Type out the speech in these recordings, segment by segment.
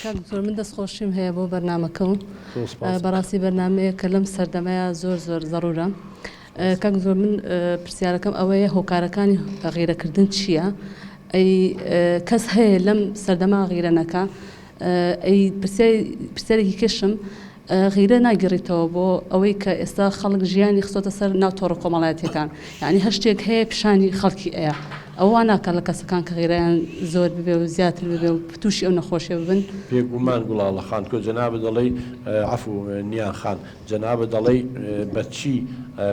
کاک دکتۆر من دەست خۆشیم هەیە بۆ بەرنامەکە و بەڕاستی بەرنامەیە کە لەم سەردەمەیە زۆر زۆر زەڕورە کاک دکتۆر من پرسیارەکەم ئەوەیە هۆکارەکانی غیرەکردن چییە؟ ئەی کەس هەیە لەم سەردەما غیرە نەکا؟ ئەی پرسیارێکی کەشم غیرە ناگەڕیتەوە بۆ ئەوەی کە ئێستا خەڵک ژیانی خستۆتە سەر ناو تۆڕە کۆمەڵایەتیەکان یانی هەر شتێک هەیە پیشانی خەڵکی ئەیا ئەوە وا ناکات لە کەسەکان کە غیرەیان زۆر ببێ و زیاتر ببێ و تووشی ئەو نەخۆشیە ببن؟ بێگومان گوڵاڵە خان تۆ جەنابت دەڵێی عەفو نیان خان جەنابت دەڵێی بە چی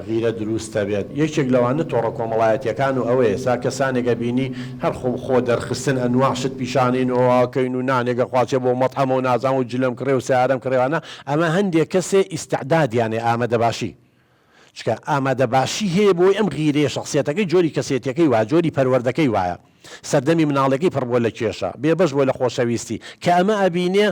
غیرە دروست دەبێت یەکێک لەوانە تۆڕە کۆمەڵایەتیەکان و ئەوەیە ئێستا کەسانێک ئەبینی هەر خۆ خۆ دەرخستن ئەنواع شت پیشانین و ئەکەین و نانێک ئەخوا چێ بۆ مەتعەمە و نازانم و جلم کڕێ و سەیارەم کڕێ وانە ئەمە هەندێک کەسێ ئیستعدادیان هەیە ئامادەباشی چونکە ئامادەباشی هەیە بۆی ئەم غیرەیە شەخسیەتەکەی جۆری کەسێتیەکەی وایە جۆری پەروەردەکەی وایە سەردەمی مناڵیەکەی پڕ بووە لە کێشە بێبەش بووە لە خۆشەویستی کە ئەمە ئەبینێ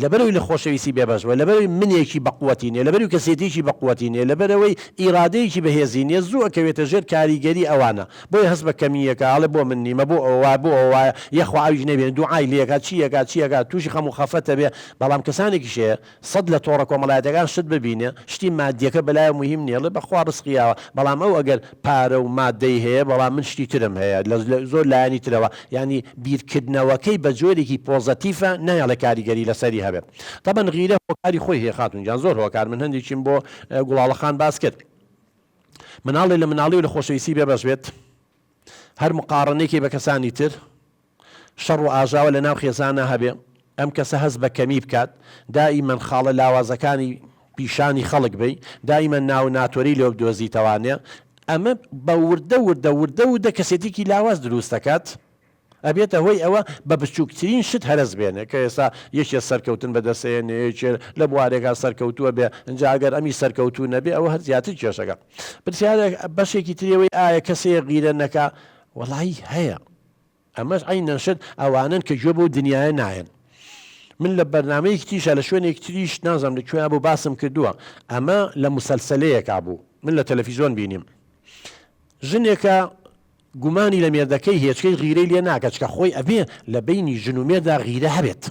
لەبەرئەوەی لە خۆشەویستی بێبەش بووە، لەبەرئەوەی منێکی بەقوەتی نییە، لەبەرئەوەی کەسێتییەکی بەقوەتی نییە، لەبەرئەوەی ئیرادەیەکی بەهێزی نییە، زوو ئەکەوێتە ژێر کاریگەری ئەوانە. بۆیە هەست بە کەمی ئەکا، ئەڵێ بۆ من نیمە، بۆ ئەوە وایە، بۆ ئەوە وایە، یەخوا ئەویش نەبینێ، دوعای لێ ئەکا، چی ئەکا، چی ئەکا، تووشی خەم و خەفەت ئەبێ. بەڵام کەسانێکیش هەیە، سەت لە تۆڕە کۆمەڵایەتیەکان شت ببینێ شتی مادیەکە بەلایەوە موهیم نیە ڵێ بەخوا ڕزقی یاوە بەڵام ئەو ئەگەر پارە و مادەی هەیە بەڵام من شتی ترم هەیە لە زۆر لایەنی ترەوە یانی بیرکردنەوەکەی بە جۆرێکی پۆزەتیفە نایەڵێ کاریگەری لەسەری هەبێ تەبەن غیرە هۆکاری خۆی هەیە خاتون گیان زۆر هۆکار من هەندێکیم بۆ گوڵاڵە خان باس کرد مناڵێ لە مناڵی و لە خۆشەویستی بێبەش بێت هەر مقاڕنەیەکی بە کەسانی تر شەڕ و ئاژاوە لە ناو خێزانا هەبێ، ئەم کەسە هەست بە کەمی بکات، دائیمەن خاڵە لاوازەکانی پیشانی خەڵک بەی، دائیمەن ناو و ناتۆرەی لێ بدۆزیتەوانێ، ئەمە بە وردە وردە وردە وردە کەسێتیکی لاواز دروست دەکات، ئەبێتە هۆی ئەوە بە بچووکترین شت هەرەس بێنێ، کە ئێستا یەکێ سەرکەوتن بەدەست ئەیەنێ، یەکێ لە بوارێکا سەرکەوتووە بێ، ئینجا ئەگەر ئەمیش سەرکەوتوو نەبێ ئەوە هەر زیاتر کێشەکە. پرسیارێک بەشێکی تری ئەوەی ئایا کەسێ غیرە نەکا؟ وەڵایی هەیە. ئەمەش عەینەن شت ئەوانەن کە گوێ بەو دنیایە نایەن. من لە بەرنامەیەکی تریشا لە شوێنێکی تریش نازانم لە کوێیا بوو باسم کردووە ئەمە لە موسەلسەلەیەکا بوو من لە تەلەفیزۆن بینیم ژنێکە گومانی لە مێردەکەی هەیە چکەی غیرەی لێ ناکە چکە خۆی ئەبێ لە بینی ژن و مێردا غیرە هەبێت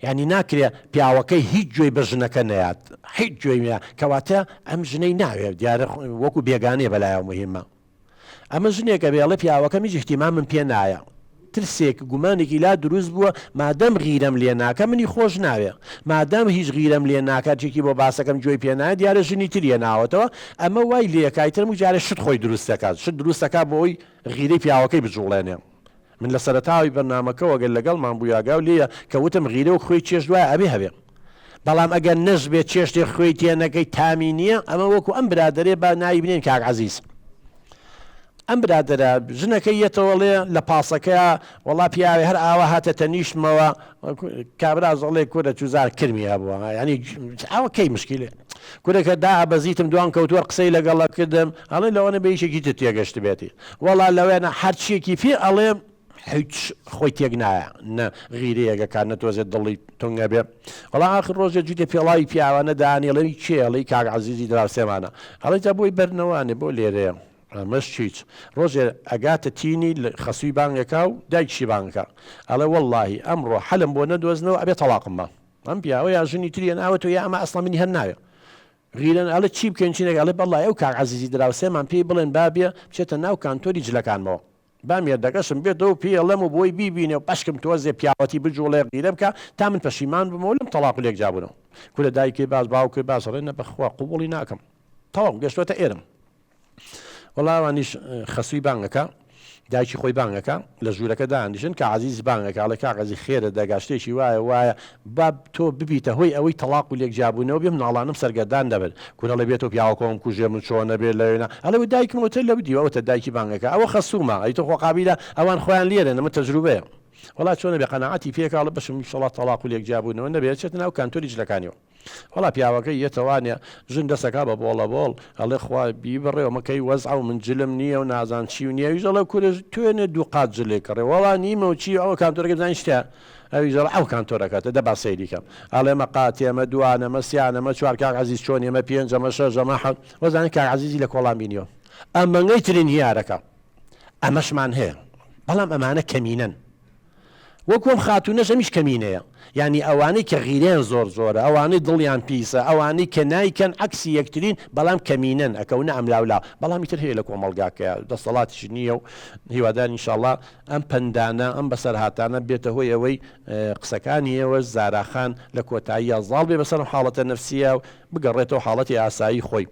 یعنی ناکرێ پیاوەکەی هیچ گوێی بە ژنەکە نەیات هیچ گوێی کەواتە ئەم ژنەی ناوێت دیارە وەکو بێگانەیە بەلایەوە مهمە ئەمە ژنێکە بێ ئەڵێ پیاوەکەم هیچ ئیهتیمامم پێ نایە ترسێک گومانێکی لا دروست بووە مادەم غیرەم لێ ناکا منی خۆش ناوێ مادام هیچ غیرەم لێ ناکا چێکی بۆ باسەکەم گوێی پێ نایە دیارە ژنی تر هێناوەتەوە ئەمە وای لێکا ئیتر هەموو جارێ شت خۆی دروست دەکات شت دروست دەکات بۆ ئەوەی غیرەی پیاوەکەی بجوڵێنێ من لە سەرەتاوەی بەرنامەکەوە گەر لەگەڵمان بووی ئاگاو لێیە کە وتم غیرە وەک خوێی چێشت وایە ئەبێ هەبێ بەڵام ئەگەر نەشبێ چێشتێ خوێی تێ نەکەی تامی نییە ئەمە وەکو ئەم برادەرێ با ناوی بنێین کاک عەزیز ئەم برادەرە ژنەکەی یەتەوە ڵێ لە پاسەکەیا وەڵا پیاوێ هەر ئاوا هاتە تەنیشتمەوە کابرا زەڵێ کورە چوزار کرمی هەبووە یعنی ئەوە کەی مشکلێ کورەکە دا ئەبەزیتم دوام کەوتووە قسەی لەگەڵە کردم ئەڵێ لەوانە بە یەکێکی تر تێگەشتبێتی وەڵا لەوێنە هەرچیەکی پێ ئەڵێم هیچ خۆی تێک نایە نە غیرەیەک ئەکات نە تۆزێ دڵی تونگ ئەبێ وەڵا ئاخر ڕۆژێ جووتێ پێڵاوی پیاوانە دانێ ئەڵێ کێ ئەڵێی کاک عەزیزی دراوسێمانە ئەڵێ جا بۆی بەرنەوانێ بۆ لێرەیە ئەمەش هیچ ڕۆژێ ئەگاتە تینی خەسووی بانگ ئەکا و دایکیشی بانگ ئەکا ئەڵێ وەڵڵاهی ئەمڕۆ حەلم بۆ نەدۆزنەوە ئەبێ تەڵاقم با ئەم پیاوە یا ژنی تری هێناوەتەوە یا ئەمە ئەسڵەن منی هەر ناوێ غیرەن ئەڵێ چی بکەین چی نەکەین ئەڵێ بەڵڵای ئەو کاک عەزیزی دراوسێمان پێی بڵێن با بێ بچێتە ناو کانتۆری جلەکانمەوە با مێردەکەشم بێتەوە و پێی ئەڵێم و بۆی بیبینێ و بەشکم تۆزێ پیاوەتی بجوڵێ غیرە بکا تا من پەشیمان بمەوە لەم تەڵاق و لێکجیابوونەوە کورە دایکی باس باوکی باس ئەڵێ نە بەخوا قبوڵی ناکەم تەواو گەشتوەتە ئێرەم وەڵا ئەوانیش خەسووی بانگ ئەکا دایکی خۆی بانگ ئەکا لە ژوورەکە دانیشن کە عەزیز بانگ ئەکا ئەڵێ کاک عەزیز خێرت دەگا شتێکی وایە وایە با تۆ ببیتە هۆی ئەوەی تەڵاق و لێک جیابوونەوە بێ مناڵانم سەرگەردان دەبن کورە ئەڵێ بێتەوە پیاوەکەم کوژێ من چۆن ئەبێ لەوێ نا ئەڵێ و دایکم ئەوتە لەو دیوە ئەوتە دایکی بانگ ئەکا ئەوە خەسوومە ئەی تۆ خۆ قابیلە ئەوان خۆیان لێرەن ئەمە تەجروبەیە وەڵا چۆنە بێ قەناعەتی پێکا ئەڵێ بەشم ئیشەڵا تەڵاق و لێک جیابوونەوە نەبێ ئەچێتە ناو کانتۆری جلەکانیەوە. وەڵا پیاوەکەی یەتەوانێ ژن دەسەکا بە بۆڵە بۆڵ ئەڵێ خوا بیبڕێ ئەمە کەی وەزعە و من جلم نییە و نازان چی و نییە ئەویش ئەڵێ کورە توێنێ دوو قات جلێ کڕێ وەڵا نیمە و چی ئەوە کانتۆرەکە بزانین شتە ئەویش ئەڵێ ئەو کانتۆرەکەتە دە با سەیری کەم ئەڵێ مە قاتێ مە دوانە مە سیانە مە چوار کاک عەزیز چۆنی مە پێنجە مە شەشە مە حەوت وەزانین کاک عەزیزی لە کۆڵان بینیوە ئەمەنگەی ترین هیارەکە ئەمەشمان هەیە بەڵام ئەمانە کەمینەن. وەکو ئەم خاتوونەش ئەمیش کەمینەیە یانی ئەوانەی کە غیرەیان زۆر زۆرە ئەوانەی دڵیان پیسە ئەوانەی کە نایکەن عەکسی یەکترین بەڵام کەمینەن ئەکەونە ئەملاولا بەڵام ئیتر هەیە لە کۆمەڵگاکەیا دەستەڵاتیش نییە و هیوادارین ئینشاڵڵا ئەم پەندانە ئەم بەسەرهاتانە بێتە هۆی ئەوەی قسەکانی ئێوەش زارا خان لە کۆتاییا زاڵ بێ بەسەر ئەم حاڵەتە نەفسییە و بگەڕێتەوە حاڵەتی ئاسایی خۆی.